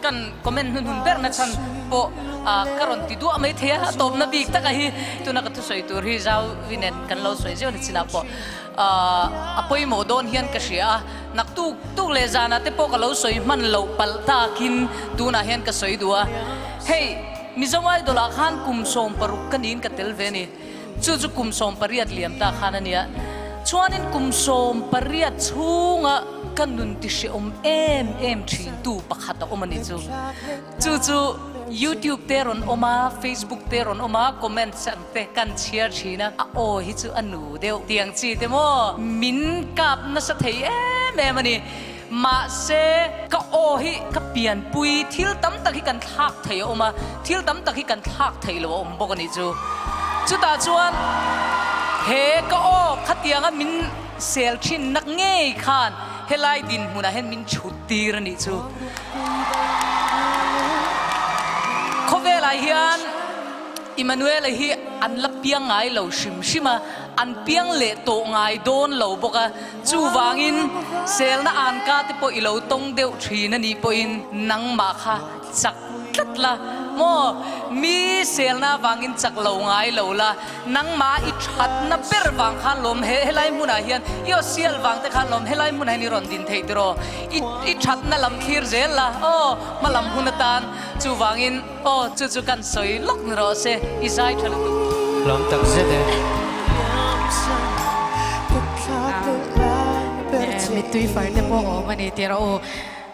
Kan comment hnuhnun ber na chhan pawh ka rawn ti duah mai thei a, a tawpna bik taka hi tuna ka thusawi tur hi Zauvi nen kan lo sawi zeuh na chinah pawh a pawimawh dawn hian ka hria a, naktuk tuk leh zanah te pawh ka lo sawi hman loh palh takin tunah hian ka sawi duh a, hei Mizo Idol ah khan kum 16 ka niin ka tel ve a ni, chu chu kum 18 liam ta khan a nia, chuanin kum 18 chhunga ka nun ti hrehawm em em thin tu pakhat a awm a ni chu, chu chu YouTube te rawn awm a, Facebook te rawn awm a, comments ang te kan chhiar thin a, a aw hi chu a nu deuh tiang chi te maw min kap nasa thei em em a ni. Mahse ka aw hi ka pianpui thil tam tak hi kan thlak thei a awm a, thil tam tak hi kan thlak thei lo a awm bawk a nih chu. Chutah chuan he ka aw khatianga min sel thin nak ngei khan helai dinhmunah hian min chhut tir a nih chu. Khawvelah hian Immanuela hi an la piang ngai lo hrim hrim a, an piang leh tawh ngai dawn lo bawk a, chuvangin selna anka te pawh i lo tawng deuh thin a nih pawhin nangmah kha chak tlat la maw? Mi selna avangin chak lo ngai lo la, nangmah i thatna ber vang khan lawm he helai hmunah hian i aw sial vang te khan lawm helai hmunah hian i rawn din theih tiraw? I i thatna lam thlir zel la aw hma lam hun atan chuvangin Aw, chu chu kan sawi lawk ni rawh se, i zai tha lutuk. Hlawm tak zet e. Mittui far te pawh awm a ni tih rawh u.